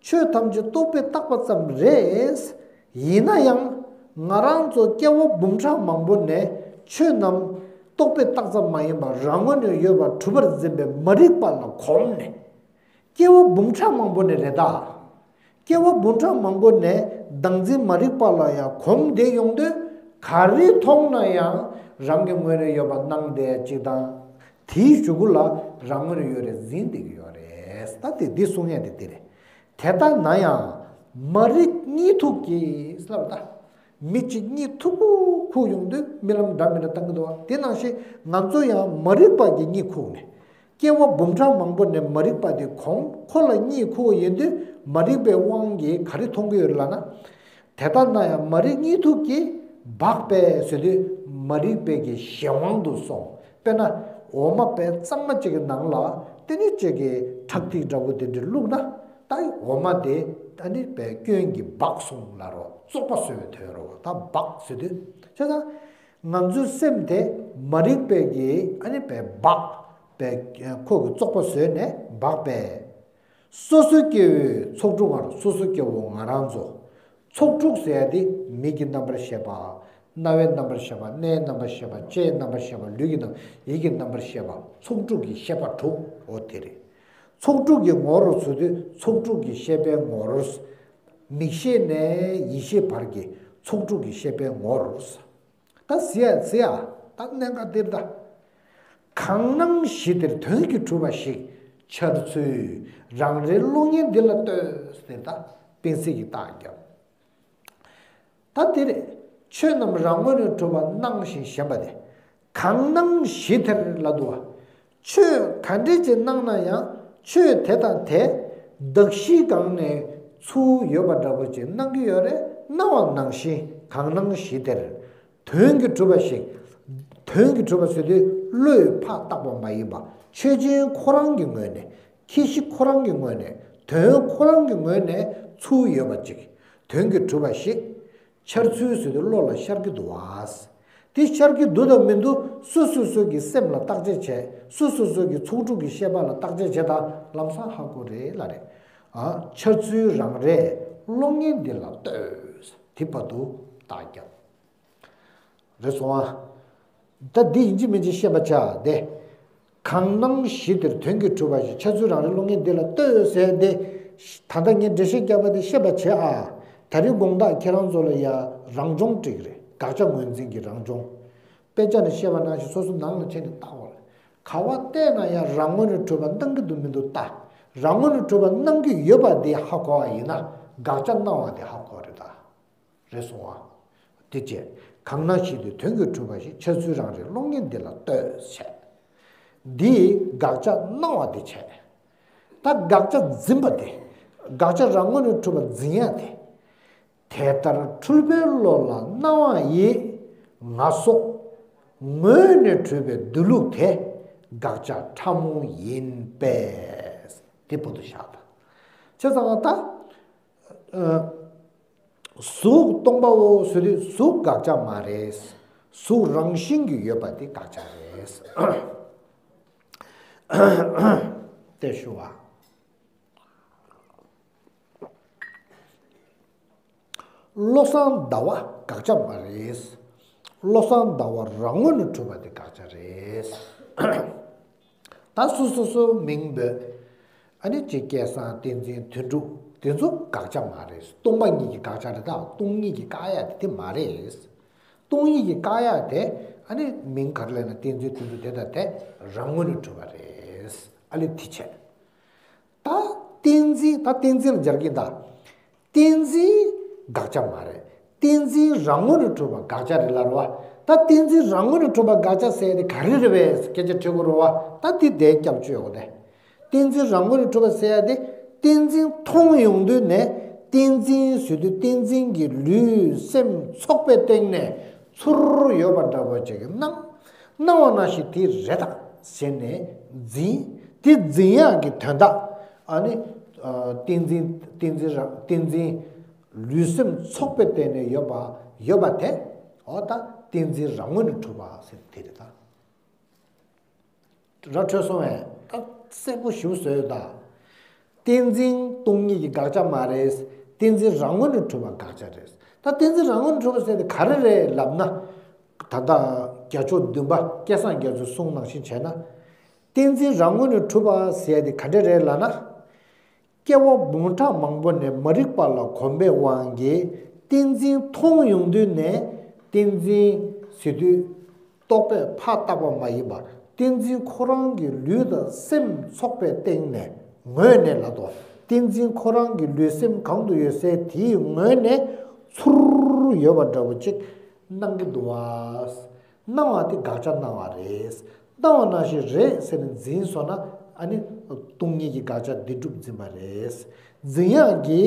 ཆོས་ཐམས་ཅད་རྟོག་པས་བཏགས་པ་ཙམ་རེད། ཡིན་ན་ཡང་ང་རང་ཚོ་སྐྱེ་བ་འབུམ་ཕྲག་མང་པོ་ནས་ཆོས་རྣམས་རྟོག་པས་བཏགས་ཙམ་མ་ཡིན་པར་རང་ངོས་ནས་ཡོད་པར་གྲུབ་པར་འཛིན་པའི་མ་རིག་པ་ལ་གོམས་ནས། སྐྱེ་བ་འབུམ་ཕྲག་མང་པོ་ནས་རེད་ད། སྐྱེ་བ་འབུམ་ཕྲག་མང་པོ་ནས་བདག་འཛིན་མ་རིག་པ་ལ་ཡང་གོམས་བསྡད་ཡོང་དུས། ག་རེ་མཐོང་ན་ཡང་རང་གི་ངོས་ནས་ཡོད་པ་སྣང་བསྡད་ཅིག་དང་། དེའི་གཞུག་གུ་ལ་རང་ངོས་ནས་ཡོད་རེད་འཛིན་བསྡད་ཀྱི་ཡོད་རེད། ད་དེ་འདི་གསུང་ཡ་དེ་དེ་རེད། དེ་ལྟ་ན་ཡང་མ་རིག་གཉིད་འཐུག་གིས་ལབ་ད། མི་གཅིག་གཉིད་འཐུག་ཁུག་ཡོང་དུས་རྨི་ལམ་འདྲ་མི་འདྲ་བཏང་གི་འདུག་བ། དེ་ནང་བཞིན་ང་ཚོ་ཡང་མ་རིག་པ་གིས་གཉིད་ཁུག་ནས། སྐྱེ་བ་འབུམ་ཕྲག་མང་པོ་ནས་མ་རིག་པ་དེ་གོམས། ཁོ་ལ་གཉིད་ཁུག་ཡིན་དུས་མ་རིག་པའི་དབང་གིས་ག་རེ་མཐོང་གི་ཡོད་ལབ་ན། དེ་ལྟ་ན་ཡང་མ་རིག་གཉིད་འཐུག་གིས་སྦགས་པས་ཟེར་དུས་མ་རིག་པའི་གི་གཞན་དབང་དུ་སོང་། དཔེར་ན་འོ་མ་དཔེ་གཙང་མ་གཅིག་གི་ནང་ལ་དེ་ནི་གཅིག་གི་ཁྲག་ཐིགས་འདྲ་པོ་དེ་འདྲ་བླུགས་ན། ད་འོ་མ་དེ་ད་ནི་དཔེ་སྐྱོན་གྱིས་སྦགས་སོང་ལབ་རོ། བཙོག་པ་བཟོས་པའི་དོན་རོ། ད་སྦགས་ཟེར་དུས་བྱས་ཙང་ང་ཚོའི་སེམས་དེ་མ་རིག་པའི་གི་ཨ་ནི་དཔེ་སྦགས་པའི་ཁོ་གི་བཙོག་པ་བཟོས་ནས་སྦགས་པས། སོ་སོའི་སྐྱེ་བོའི་ཚོགས་དྲུག་ང་རང་། སོ་སོའི་སྐྱེ་བོ་ང་རང་ཚོ། ཚོགས་དྲུག་ཟེར་ཡ་དེ་མིག་གི་རྣམ་པར་ཤེས་པ། རྣ་བའི་རྣམ་པར་ཤེས་པ། སྣའི་རྣམ་པར་ཤེས་པ། ལྕེའི་རྣམ་པར་ཤེས་པ། ལུས་ཀྱི་རྣམ། ཡིད་ཀྱི་རྣམ་པར་ཤེས་པ། ཚོགས་དྲུག་གི་ཤེས་པ་དྲུག་འོ་དེ་རེད། ཚོགས་དྲུག་གི་ངོ་བོར་ཟེར་དུས་ཚོགས་དྲུག་གི་ཤེས་པའི་ངོ་བོར། མིག་ཤེས་ནས་ཡིད་ཤེས་བར་གྱི་ཚོགས་དྲུག་གི་ཤེས་པའི་ངོ་བོར། ད་ཟེར་ཡ་ཟེར་ཡ། ད་གནད་འགག་འདིར་ད། གང་སྣང་གཞི་དེར་དོན་གྱིས་གྲུབ་པ་ཞིག་འཆར་ཚུལ་རང་རེའི་གློག་བརྙན་འདི་ལ་ལྟོས་ཟེར་ད་སྤེན་སྲིད་ཀྱིས་རྟགས་བརྒྱབ། ད་དེ་རེད། ཆོས་རྣམས་རང་ངོས་ནས་གྲུབ་པ་སྣང་ཞིང་ཞེན་པ་དེ། གང་སྣང་གཞི་དེར་ལབ་འདུག་བ། ཆོས་ག་འདྲས་ཅིག་སྣང་ན་ཡང་ཆོས་དེ་དང་དེ་གདགས་གཞིའི་སྒང་ནས་ཚུར་ཡོད་པ་འདྲ་པོ་ཅིག་སྣང་གི་ཡོད་རེད། སྣང་བ་ནང་བཞིན་གང་སྣང་གཞི་དེར། དོན་གྱིས་གྲུབ་པ་ཞིག་དོན་གྱིས་གྲུབ་པ་ཟེར་དུས་བློས་ཕར་བཏགས་པ་མ་ཡིན་པ། ཆོས་ཅན་ཁོ་རང་གི་ངོས་ནས། ཁྱད་གཞི་ཁོ་རང་གི་ངོས་ནས། དོན་ཁོ་རང་གི་ངོས་ནས་ཚུར་ཡོད་པ་ཅིག་དོན་གྱིས་གྲུབ་པ་ཞིག་འཆར་ཚུལ་ཟེར་དུས་བློ་ལ་ཤར་གྱི་འདུག་བ། དེ་ཤར་གྱི་འདུག་དང་མི་འདུག་སོ་སོ་སོ་གི་སེམས་ལ་བརྟག་དཔྱད་བྱས། སོ་སོ་སོ་གི་ཚོགས་དྲུག་གི་ཤེས་པ་ལ་བརྟག་དཔྱད་བྱས་དང་ལམ་སང་ཧ་གོ་རེད་ལབ་རེད། ཨ། འཆར་ཚུལ་རང་རེའི་གློག་བརྙན་འདི་ལ་ལྟོས། དེ་བར་དུ་རྟགས་བརྒྱབ། རེད་སོང་ཨ། ད་འདི་ཡིན་གཅིག་མིན་གཅིག་ཤེས་པ་བྱ་སྟེ། གང་སྣང་གཞི་དེར་དོན་གྱིས་གྲུབ་པ་ཞིག་འཆར་ཚུལ་རང་རེའི་གློག་བརྙན་འདི་ལ་ལྟོས་ཟེར་ཏེ། ད་ལྟ་ངས་འགྲེལ་བཤད་བརྒྱབ་པ་དེ་ཤེས་པ་བྱེད་ཨ། ད་རེས་དགོང་དག་ཁྱེད་རང་ཚོ་ལ་ཡ་རང་སྦྱོང་སྤྲད་ཀྱི་རེད། དགག་བྱ་ངོས་འཛིན་གྱི་རང་སྦྱོང་། དཔེ་ཆ་ནས་བཤད་པ་ནང་བཞིན་སོ་སོ་ནང་ལ་ཕྱིན་ནས་བལྟ་དགོས་རེད། ག་བ་བལྟས་ན་ཡང་རང་ངོས་ནས་གྲུབ་པ་སྣང་གི་འདུག་མི་འདུག་ལྟ། རང་ངོས་ནས་གྲུབ་པ་སྣང་གི་ཡོད་པ་དེ་ཧ་གོ་བ་ཡིན་ན་དགག་བྱ་སྣང་བ་དེ་ཧ་གོ་རེད་ད། རེད་སོང་ཨ། དེ་བྱས། གང་སྣང་གཞི་དེར་དོན་གྱིས་གྲུབ་པ་ཞིག་འཆར་ཚུལ་རང་རེའི་གློག་བརྙན་འདི་ལ་ལྟོས་བྱས། འདིས་དགག་བྱ་སྣང་བ་དེ་བྱས། ད་དགག་བྱ་འཛིན་པ་དེ། དགག་བྱ་རང་ངོས་ནས་གྲུབ་པ་འཛིན་ཡ་དེ། དེ་ལྟར་འཁྲུལ་པའི་བློ་ལ་སྣང་བ་ཡི་ང་སོགས་ངོས་ནས་གྲུབ་པའི་འདུས་ལུགས་དེ་དགག་བྱ་ཕྲ་མོ་ཡིན་པས། དེ་བར་དུ་བཞག་ད། བྱས་ཙང་ད། ཨ། གཟུགས་སྟོང་པའོ་ཟེར་དུས་གཟུགས་དགག་བྱ་མ་རེད། གཟུགས་རང་བཞིན་གྱིས་ཡོད་པ་དེ་དགག་བྱ་རེད། དེ་ཞུ་བ། བློ་བཟང་ཟླ་བ་དགག་བྱ་མ་རེད། བློ་བཟང་ཟླ་བ་རང་ངོས་ནས་གྲུབ་པ་དེ་དགག་བྱ་རེད། ད་སོ་སོ་སོ་མིང་འབོད། ཨ་ནི་ཅིག་སྐལ་བཟང་བསྟན་འཛིན་དོན་གྲུབ་དེ་ཚོ་དགག་བྱ་མ་རེད། སྟོང་པ་ཉིད་ཀྱི་དགག་བྱ་རེད། ད་སྟོང་ཉིད་ཀྱིས་བཀག་ཡ་དེ་དེ་མ་རེད། སྟོང་ཉིད་ཀྱིས་བཀག་ཡ་དེ་ཨ་ནི་མིང་ག་རེ་ལབ་ན་བསྟན་འཛིན་དོན་གྲུབ་དེ་དང་དེ་རང་ངོས་ནས་གྲུབ་པ་རེད། ཨ་ལས་དེ་བྱས། ད་བསྟན་འཛིན། ད་བསྟན་འཛིན་ལ་སྦྱར་གྱིན་ད། བསྟན་འཛིན་དགག་བྱ་མ་རེད། བསྟན་འཛིན་རང་ངོས་ནས་གྲུབ་པ་དགག་བྱ་རེད་ལབ་རེད་བ། ད་བསྟན་འཛིན་རང་ངོས་ནས་གྲུབ་པ་དགག་བྱ་ཟེར་ཡ་དེ་ག་རེ་རེད་པས་སྐད་ཆ་དྲི་དགོས་རེད་བ། ད་དེ་དེའི་སྐྱབས་བཅོལ་ཡོད་དེ། བསྟན་འཛིན་རང་ངོས་ནས་གྲུབ་པ་ཟེར་ཡ་དེ། བསྟན་འཛིན་མཐོང་ཡོང་དུས་ནས་བསྟན་འཛིན་ཟེར་དུས་བསྟན་འཛིན་གྱི་ལུས་སེམས་ཚོགས་པའི་སྟེང་ནས་ཚུར་ཡོད་པ་འདྲ་པོ་ཅིག་གི་སྣང་། སྣང་བ་ནང་བཞིན་དེ་རེད་ད་ཟེར་ནས་འཛིན། དེ་འཛིན་ཡག་གི་དོན་དག་ཨ་ནི། ཨ། བསྟན་འཛིན། བསྟན་འཛིན་རང་། བསྟན་འཛིན་ལུས་སེམས་ཚོགས་པའི་སྟེང་ནས་ཡོད་པ། ཡོད་པ་དེ། འོ་ད་བསྟན་འཛིན་རང་ངོས་ནས་གྲུབ་པ་ཟེར་དེ་རེད་ད། ར་འཕྲོད་སོང་བས་ད་གསལ་པོ་ཞེ་པོ་བཟོས་ཡོད་ད། བསྟན་འཛིན་སྟོང་ཉིད་ཀྱི་དགག་བྱ་མ་རེད། བསྟན་འཛིན་རང་ངོས་ནས་གྲུབ་པ་དགག་བྱ་རེད། ད་བསྟན་འཛིན་རང་ངོས་ནས་གྲུབ་པ་ཟེར་དེ་ག་རེ་རེད་ལབ་ན། ད་ལྟ་རྒྱལ་མཆོག་བདུན་པ་སྐལ་བཟང་རྒྱ་མཚོའི་གསུང་ནང་བཞིན་བྱས་ན། བསྟན་འཛིན་རང་ངོས་ནས་གྲུབ་པ་ཟེར་དེ་ག་འདྲ་རེད་ལབ་ན། སྐྱེ་བ་འབུམ་ཕྲག་མང་པོ་ནས་མ་རིག་པ་ལ་གོམས་པའི་དབང་གིས་བསྟན་འཛིན་མཐོང་ཡོང་དུས་ནས་བསྟན་འཛིན་ཟེར་དུས་རྟོག་པས་ཕར་བཏགས་པ་མ་ཡིན་པར། བསྟན་འཛིན་ཁོ་རང་གི་ལུས་དང་སེམས་ཚོགས་པའི་སྟེང་ནས་ངོས་ནས་ལབ་དོ། བསྟན་འཛིན་ཁོ་རང་གི་ལུས་སེམས་གང་དུ་ཡོད་སའི་དེའི་ངོས་ནས་ཚུར་ཡོད་པ་འདྲ་བོ་ཅིག་སྣང་གི་འདུག་བ། སྣང་བ་དེ་དགག་བྱ་སྣང་བ་རེད། སྣང་བ་ནང་བཞིན་རེད་ཟེར་ནས་འཛིན་སོང་ན། ཨ་ནི་སྟོང་ཉིད་ཀྱི་དགག་བྱ་བདེན་གྲུབ་འཛིན་པ་རེད། འཛིན་ཡག་གི་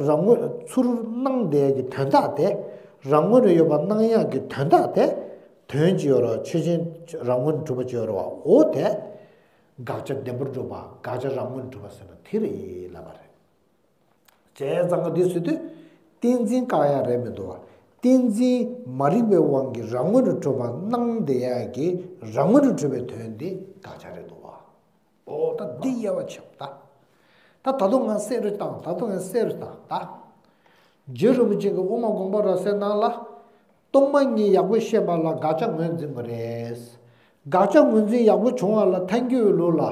རང་ངོས་ཚུར་སྣང་བསྡད་ཀྱི་དོན་དག་དེ། རང་ངོས་ནས་ཡོད་པ་སྣང་ཡག་གི་དོན་དག་དེ། དོན་གཅིག་ཡོད་རེད། ཆོས་ཅན། རང་ངོས་ནས་གྲུབ་པ་གཅིག་ཡོད་རེད་བ། འོ་དེ་དགག་བྱ་བདེན་པར་གྲུབ་པ། དགག་བྱ་རང་ངོས་ནས་གྲུབ་པ་ཟེར་ན་དེ་རེད་ལབ་པ་རེད། བྱས་ཙང་ག་འདི་ཟེར་དུས། བསྟན་འཛིན་བཀག་ཡག་རེད་མི་འདུག་བ། བསྟན་འཛིན་མ་རིག་པའི་དབང་གིས་རང་ངོས་ནས་གྲུབ་པ་སྣང་བསྡད་ཡག་གི་རང་ངོས་ནས་གྲུབ་པའི་དོན་འདི་དགག་བྱ་རེད་འདུག་བ། ཨོ་ད་འདི་དབྱེ་བ་ཕྱེ་བ་ད། ད་ད་དུང་ང་གསལ་རུ་བཏང་། ད་དུང་ང་གསལ་རུ་བཏང་ད། རྗེ་རིན་པོ་ཆེ་གིས་དབུ་མ་དགོངས་པ་རབ་གསལ་ནང་ལ། སྟོང་པ་ཉིད་ཡག་པོ་ཤེས་པ་ལ་དགག་བྱ་ངོས་འཛིན་དགོས་རེད། དགག་བྱ་ངོས་འཛིན་ཡག་པོ་བྱུང་བ་ལ་ཐལ་འགྱུར་བའི་ལུགས་ལ།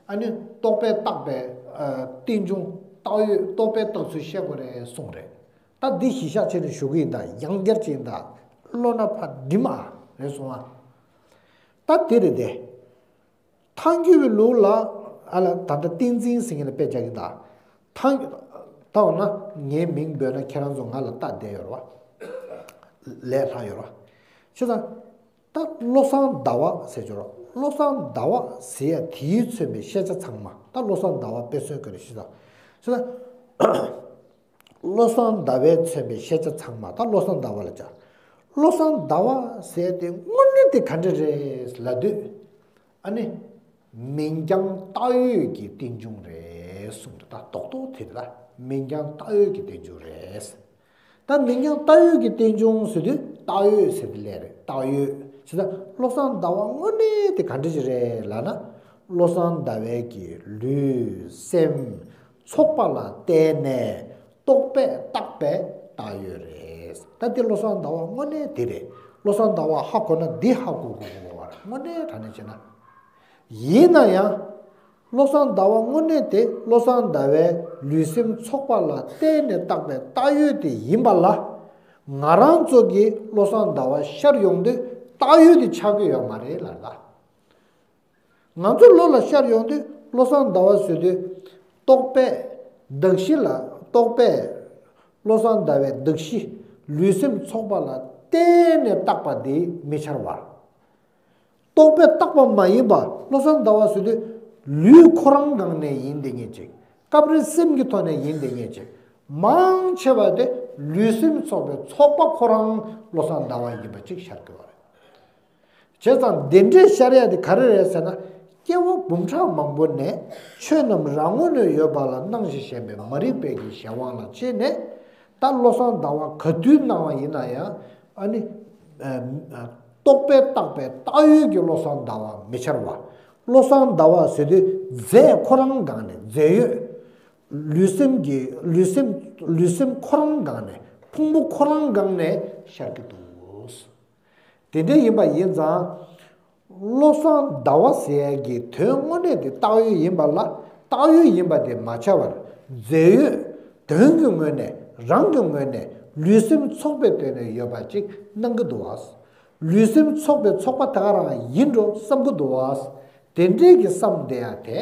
ཨ་ནི་རྟོག་པས་བཏགས་པའི་ཨ་རྟེན་འབྱུང་བཏགས་ཡོད། རྟོག་པས་བཏགས་ཚུལ་བཤད་དགོས་རེད་གསུངས་རེད། ད་འདི་གཞི་བཞག་བྱས་ནས་ཞུ་གི་ཡིན་ད། ཡང་བསྐྱར་བྱས་ཡིན་ད། བློ་སྣ་ཕར་འགྲིམ་ཨ། རེད་སོང་ཨ། ད་དེ་རེད་དེ། ཐལ་འགྱུར་བའི་ལུགས་ལ། ཨ་ལ་ད་ལྟ་བསྟན་འཛིན་ཟེར་མཁན་ལ་དཔེ་རྒྱག་གི་ད། ཐལ། ད་འོ་ན་ངའི་མིང་འབོད་ན་ཁྱེད་རང་ཚོ་ང་ལ་ལྟ་བསྡད་ཡོད་རེད་བ། ལས་སླ་ཡོད་རེད་བ། བྱས་ཙང་། ད་བློ་བཟང་ཟླ་བ་ཟེར་ཅོག་རེད། བློ་བཟང་ཟླ་བ་ཟེར་ཡ་དེས་མཚོན་པའི་ཤེས་བྱ་ཚང་མ། ད་བློ་བཟང་ཟླ་བ་དཔེ་མཚོན་གྱི་རེད་ཤི་ད། བྱས་ཙང་། བློ་བཟང་ཟླ་བས་མཚོན་པའི་ཤེས་བྱ་ཚང་མ། ད་བློ་བཟང་ཟླ་བ་ལ་བྱ། བློ་བཟང་ཟླ་བ་ཟེར་ཡ་དེ་དངོས་གནས་དེ་ག་འདྲ་རེད་ལབ་དུས། ཨ་ནི། མིང་རྐྱང་བཏགས་ཡོད་ཀྱི་རྟེན་འབྱུང་རེད་གསུངས་རེད། ད་རྡོག་རྡོག་དེ་རེད་ད། མིང་རྐྱང་བཏགས་ཡོད་ཀྱི་རྟེན་འབྱུང་རེད། ད་མིང་རྐྱང་བཏགས་ཡོད་ཀྱི་རྟེན་འབྱུང་ཟེར་དུས་བཏགས་ཡོད་ཟེར་དུས་ལས་རེད། བཏགས་ཡོད་ཟེར་ད། བློ་བཟང་ཟླ་བ་དངོས་གནས་དེ་ག་འདྲ་ཞིག་རེད་ལབ་ན། བློ་བཟང་ཟླ་བའི་གི་ལུས་སེམས་ཚོགས་པ་ལ་བརྟེན་ནས། རྟོག་པས་བཏགས་པའི་བཏགས་ཡོད་རེད། ད་འདི་བློ་བཟང་ཟླ་བ་དངོས་གནས་འདི་རེད། བློ་བཟང་ཟླ་བ་ཧ་གོ་ན་འདི་ཧ་གོ་དགོས་དགོས་པ་རེད། དངོས་གནས་དྲང་གནས་བྱས་ན། ཡིན་ན་ཡང་། བློ་བཟང་ཟླ་བ་དངོས་གནས་དེ་བློ་བཟང་ཟླ་བའི་ལུས་སེམས་ཚོགས་པ་ལ་བརྟེན་ནས་བཏགས་པའི་བཏགས་ཡོད་དེ་ཡིན་པ་ལ། ང་རང་ཚོ་གིས་བློ་བཟང་ཟླ་བ་ཤར་ཡོང་དུས་བཏགས་ཡོད་དེ་ཆགས་ཀྱི་ཡོད་མ་རེད་ལབ་ད། ང་ཚོ་བློ་ལ་ཤར་ཡོང་དུས་བློ་བཟང་ཟླ་བ་ཟེར་དུས། རྟོག་པས་གདགས་གཞི་ལ། རྟོག་པས་བློ་བཟང་ཟླ་བའི་གདགས་གཞི་ལུས་སེམས་ཚོགས་པ་ལ་བརྟེན་ནས་བཏགས་པ་དེ་མི་འཆར་བར། རྟོག་པས་བཏགས་པ་མ་ཡིན་པ་བློ་བཟང་ཟླ་བ་ཟེར་དུས། ལུས་ཁོ་རང་སྒང་ནས་ཡིན་བསྡད་མཁན་ཅིག་སྐབས་རེ་སེམས་ཀྱི་ཐོག་ནས་ཡིན་བསྡད་མཁན་ཅིག་མང་ཆེ་བ་དེ་ལུས་སེམས་ཚོགས་པའི་ཚོགས་པ་ཁོ་རང་བློ་བཟང་ཟླ་བ་ཡིན་པ་ཅིག་ཤར་དགོས་པ་རེད། བྱས་ཙང་དེ་འདྲའི་ཤར་ཡ་དེ་ག་རེ་རེད་ཟེར་ན། སྐྱེ་བ་འབུམ་ཕྲག་མང་པོ་ནས་ཆོས་རྣམས་རང་ངོས་ནས་ཡོད་པ་ལ་སྣང་ཞིང་ཞེན་པའི་མ་རིག་པའི་གི་གཞན་དབང་ལ་ལྕེ་ནས། ད་བློ་བཟང་ཟླ་བ་ག་དུས་སྣང་བ་ཡིན་ན་ཡང་། ཨ་ནི། ཨ། རྟོག་པས་བཏགས་པའི་བཏགས་ཡོད་ཀྱི་བློ་བཟང་ཟླ་བ་མི་འཆར་བ། བློ་བཟང་ཟླ་བ་ཟེར་དུས་རྫས་ཁོ་རང་སྒང་ནས་རྫས་ཡོད། ལུས་སེམས་ཀྱི་ལུས་སེམས་ལུས་སེམས་ཁོ་རང་སྒང་ནས་ཕུང་པོ་ཁོ་རང་སྒང་ནས་ཤར་གྱི་འདུག་དེ་འདྲ་ཡིན་པ་ཡིན་ཙང་། བློ་བཟང་ཟླ་བ་ཟེར་ཡག་གི་དོན་དངོས་གནས་དེ་བཏགས་ཡོད་ཡིན་པ་ལ། བཏགས་ཡོད་ཡིན་པ་དེ་མ་ཆགས་པར། རྫས་ཡོད། དོན་གྱི་ངོས་ནས། རང་གི་ངོས་ནས། ལུས་སེམས་ཚོགས་པའི་དོན་ནས་ཡོད་པ་ཅིག་སྣང་གི་འདུག་བ། ལུས་སེམས་ཚོགས་པའི་ཚོགས་པ་དེ་ག་རང་ཡིན་འགྲོ་བསམ་གི་འདུག་བ། དེ་འདྲའི་གི་བསམ་བསྡད་ཡ་དེ།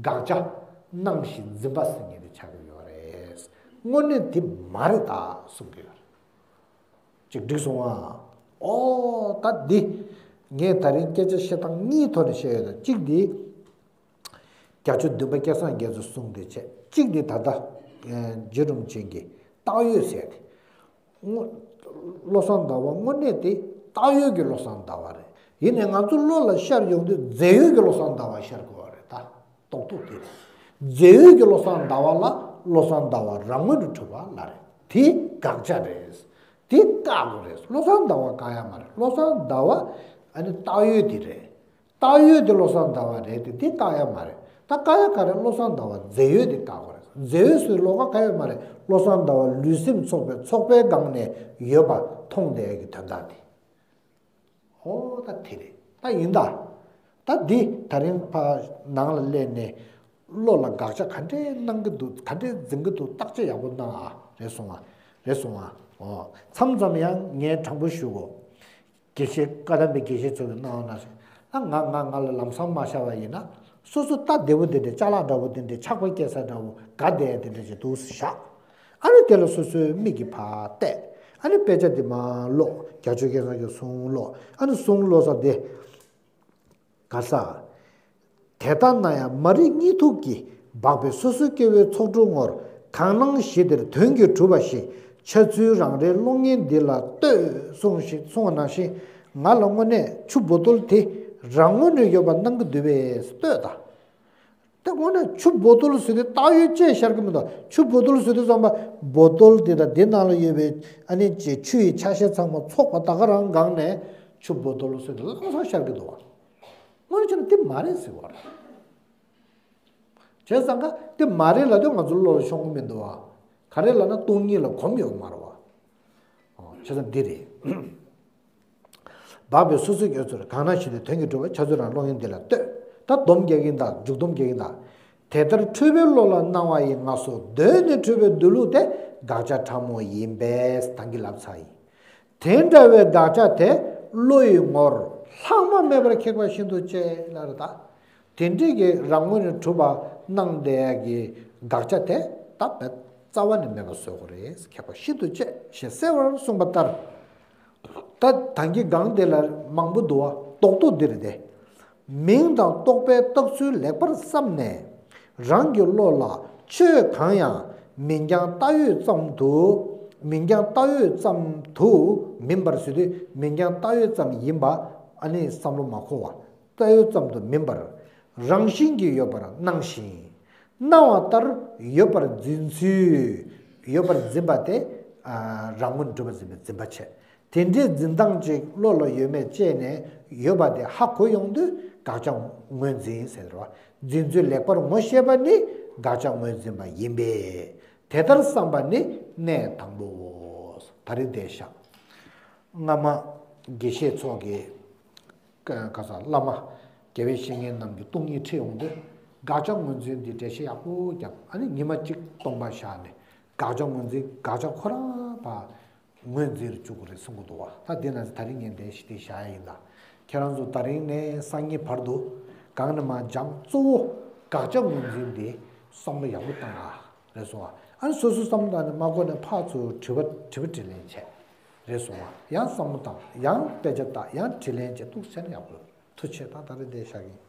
དགག་བྱ་སྣང་ཞིང་འཛིན་པ་ཟེར་མཁན་དེ་ཆགས་ཀྱི་ཡོད་རེད། དངོས་གནས་དེ་མ་རེད་ད་གསུང་གི་ཡོད་རེད། ཅིག་འགྲིག་སོང་ཨ། ཨོ་ད་འདི། ངས་ད་རིང་སྐད་ཆ་བཤད་སྟངས་གཉིས་ཐོག་ནས་བཤད་ཡོད་ད། གཅིག་འདི། རྒྱ་མཚོ་བདུན་པ་སྐལ་བཟང་རྒྱ་མཚོས་གསུངས་དེ་བྱས། གཅིག་འདི་ད་ལྟ། ཨེ། རྗེ་རིན་པོ་ཆེ་གིས་བཏགས་ཡོད་ཟེར་ཏེ། དངོས། བློ་བཟང་ཟླ་བ་དངོས་གནས་དེ་བཏགས་ཡོད་ཀྱི་བློ་བཟང་ཟླ་བ་རེད། ཡིན་ནའི་ང་ཚོ་བློ་ལ་ཤར་ཡོང་དུས་རྫས་ཡོད་ཀྱི་བློ་བཟང་ཟླ་བ་ཤར་དགོས་པ་རེད་ད། རྡོག་རྡོག་དེ་རེད། རྫས་ཡོད་ཀྱི་བློ་བཟང་ཟླ་བ་ལ་བློ་བཟང་ཟླ་བ་རང་ངོས་ནས་གྲུབ་པ་ལ་རེད། དེ་དགག་བྱ་རེད། དེ་བཀག་དགོས་རེད། བློ་བཟང་ཟླ་བ་བཀག་ཡ་མ་རེད། བློ་བཟང་ཟླ་བ་ཨ་ནི་བཏགས་ཡོད་དེ་རེད། བཏགས་ཡོད་དེ་བློ་བཟང་ཟླ་བ་རེད་དེ། དེ་བཀག་ཡ་མ་རེད། ད་བཀག་ཡ་ག་རེ། བློ་བཟང་ཟླ་བ་རྫས་ཡོད་དེ་བཀག་དགོས་རེད། རྫས་ཡོད་ཟེར་བློ་ཁ་ག་ཡོད་མ་རེད། བློ་བཟང་ཟླ་བ་ལུས་སེམས་ཚོགས་པའི་ཚོགས་པའི་སྒང་ནས་ཡོད་པ་མཐོང་བསྡད་ཡ་གི་དོན་དག་དེ། ཨོ་ད་དེ་རེད། ད་ཡིན་ད། ད་འདི་ད་རིང་ཕ་ནང་ལ་སླེབས་ནས་བློ་ལ་དགག་བྱ་ག་འདྲས་གནང་གི་འདུག་ག་འདྲས་འཛིན་གི་འདུག་བརྟག་དཔྱད་ཡག་པོ་གནང་ཨ། རེད་སོང་ཨ། རེད་སོང་ཨ། ཨོ། མཚམས་མཚམས་ཡང་ངས་དྲང་པོ་ཞུ་གོ། དགེ་བཤེས་བཀའ་གདམས་པའི་དགེ་བཤེས་ཚོ་གི་གནང་བ་ན། ཨ་ང་ང་ང་ལ་ལམ་སང་མ་ཤར་བ་ཡིན་ན། སོ་སོ་ལྟ་བདེ་པོ་དེ་འདྲའི་ཅ་ལག་འདྲ་པོ་དེ་འདྲའི་ཆག་པ་སྐྱེ་ས་འདྲ་པོ་དགའ་བསྡད་དེ་འདྲ་ཞིག་འདུག་སེ་བཞག་ཨ་ནི་དེ་ལ་སོ་སོའི་མིག་གིས་ཕར་བལྟས། ཨ་ནི་དཔེ་ཆ་དེ་མར་ཀློག་བརྒྱ་ཆོས་སྐལ་བཟང་གི་གསུང་ཀློག་ཨ་ནི་གསུང་ཀློག་ས་དེ། ག་ས། དེ་ལྟར་ན་ཡང་མ་རིག་གཉིད་འཐུག་གིས་སྦགས་པའི་སོ་སོའི་སྐྱེ་བོའི་ཚོགས་དྲུག་ངོར་གང་སྣང་ཞི་དེར་དོན་གྱིས་གྲུབ་པ་ཞིག་འཆར་ཚུལ་རང་རེའི་གློག་བརྙན་འདི་ལ་ལྟོས་གསུངས་ཤིག་གསུངས་པ་ནང་བཞིན། ང་ལ་དངོས་གནས་ཆུ་བོ་ཏོལ་དེ་རང་ངོས་ནས་ཡོད་པ་སྣང་གི་འདུག་པས་ལྟོས་དང་། དེ་དངོས་གནས་ཆུ་བོ་ཏོལ་ཟེར་དུས་བཏགས་ཡོད་ཅེས་ཤར་གྱི་མི་འདུག་ཆུ་བོ་ཏོལ་ཟེར་དུས་ཙམ་པ་བོ་ཏོལ་དེ་དང་དེ་ནང་ལ་ཡོད་པའི་ཨ་ནི་ཆུ་ཡི་ཆ་ཤས་ཚང་མ་ཚོགས་པ་ད་ག་རང་སྒང་ནས་ཆུ་བོ་ཏོལ་ཟེར་དུས་ལྷང་སང་ཤར་གྱི་འདུག་བ། དངོས་གནས་བྱས་ན་དེ་མ་རེད་ཟེར་བ་རེད། བྱས་ཙང་ཀ་དེ་མ་རེད་ལབ་དུས་ང་ཚོ་བློ་ལ་ཤོང་གི་མི་འདུག་བ། ག་རེ་ལབ་ན་སྟོང་ཉིད་ལ་གོམས་ཡོད་མ་རེད་བ། བྱས་ཙང་འདི་རེད། སྦགས་པའི་སོ་སོའི་སྐྱེ་བོའི་ཚོགས་དྲུག་གང་སྣང་ཞི་དེར་དོན་གྱིས་གྲུབ་པ་འཆར་ཚུལ་རང་གློག་བརྙན་འདི་ལ་ལྟོས། ད་སྡོམ་རྒྱག་གིན་གདའ་མཇུག་སྡོམ་རྒྱག་གིན་གདའ། དེ་ལྟར་འཁྲུལ་པའི་བློ་ལ་སྣང་བ་ཡི་ངལ་གསོ་གདོད་ནས་འཁྲུལ་པའི་སྡོད་ལུགས་དེ་དགག་བྱ་ཕྲ་མོ་ཡིན་པས་གདངས་ཀྱིས་ལབ་ཚར་ཡིན། དེ་འདྲ་བའི་དགག་བྱ་དེ་བློ་ཡི་ངོར་ལྷག་མ་མེད་པར་ཁེགས་པ་ཤིན་ཏུ་གཅེས་ལ་རེ་ད། དེ་འདྲའི་གི་རང་ངོས་ནས་གྲུབ་པ་སྣང་བསྡད་ཡ་གི་དགག་བྱ་དེ་ད་བས་རྩ་བ་ནས་མེད་པ་བཟོ་དགོས་རེད། ཁེགས་པ་ཤིན་ཏུ་གཅེས་ཞེས་གསལ་བར་གསུངས་པ་ལྟར། ད་ད་གིན་གང་དེ་ལ་མང་པོ་འདུག་བ། རྡོག་རྡོག་འདིར་དེ། མིང་དང་རྟོག་པའི་བཏགས་ཚུལ་ལེགས་པར་བསམས་ནས། རང་གི་བློ་ལ་ཆོས་གང་ཡང་མིང་རྐྱང་བཏགས་ཡོད་ཙམ་དུ། མིང་རྐྱང་བཏགས་ཡོད་ཙམ་དུ་མིན་པར་ཟེར་དུས་མིང་རྐྱང་བཏགས་ཡོད་ཙམ་ཡིན་པ་ཨ་ནི་བསམ་བློ་མ་འཁོར་བ། བཏགས་ཡོད་ཙམ་དུ་མིན་པར། རང་བཞིན་གྱིས་ཡོད་པར་སྣང་ཞིང་། སྣང་བ་ལྟར་ཡོད་པར་འཛིན་ཚུལ། ཡོད་པར་འཛིན་པ་དེ་ཨ་རང་ངོས་ནས་གྲུབ་པར་འཛིན་པའི་འཛིན་པ་བྱས། དེ་འདྲའི་འཛིན་སྟངས་ཅིག་བློ་ལ་ཡོད་མེད་དཔྱད་ནས་ཡོད་པ་དེ་ཧ་གོ་ཡོང་དུས་དགག་བྱ་ངོས་འཛིན་ཟེར་བ། འཛིན་ཚུལ་ལེགས་པར་ངོ་ཤེས་པ་ནི་དགག་བྱ་ངོས་འཛིན་པ་ཡིན་པས། དེ་ལྟར་བསམ་པ་ནི་གནད་དང་པོའོ། ད་རེས་འདི་བཞག་སྔ་མ་དགེ་བཤེས་ཚོ་གིས་ཀ་ཀ་ས་བླ་མ་དགེ་བའི་བཤེས་གཉེན་རྣམས་ཀྱིས་སྟོང་ཉིད་ཁྲིད་ཡོང་དུས་དགག་བྱ་ངོས་འཛིན་འདི་འགྲེལ་བཤད་ཡག་པོ་བརྒྱབ། ཨ་ནི་ཉི་མ་གཅིག་སྟོང་པ་བཞག་ནས་དགག་བྱ་ངོས་འཛིན། དགག་བྱ་ཁོ་རང་ཕར་ངོས་འཛིན་རུ་བཅུག་དགོས་རེད་གསུང་གི་འདུག་བ། ད་འདི་ན་ད་རིང་ངས་འདི་ཞིག་འདི་བཞག་ཡ་ཡིན་ད། ཁྱེད་རང་ཚོ་ད་རིང་ནས་སང་ཉིན་བར་དུ་གང་ནས་མ་སྦྱངས། གཙོ་བོ་དགག་བྱ་ངོས་འཛིན་འདི་བསམ་བློ་ཡག་པོ་བཏང་ཨ། རེད་སོང་ཨ། ཨ་ནི་སོ་སོ་བསམ་བློ་བཏང་ནས་མ་གོ་ནས་ཕར་ཚུར་དྲི་བ་དྲི་བ་དྲིས་ལན་བྱས། རེད་སོང་ཨ། ཡང་བསམ་བློ་བཏང་། ཡང་དཔེ་ཆ་ལྟ། ཡང་དྲིས་ལན་བྱས། འདུག་སེ་བྱས་ན་ཡག་པོ་ཡོད། ཐུགས་རྗེ་ཆེ། ད་ད་རེས་འདི་བཞག་གི་ཡིན།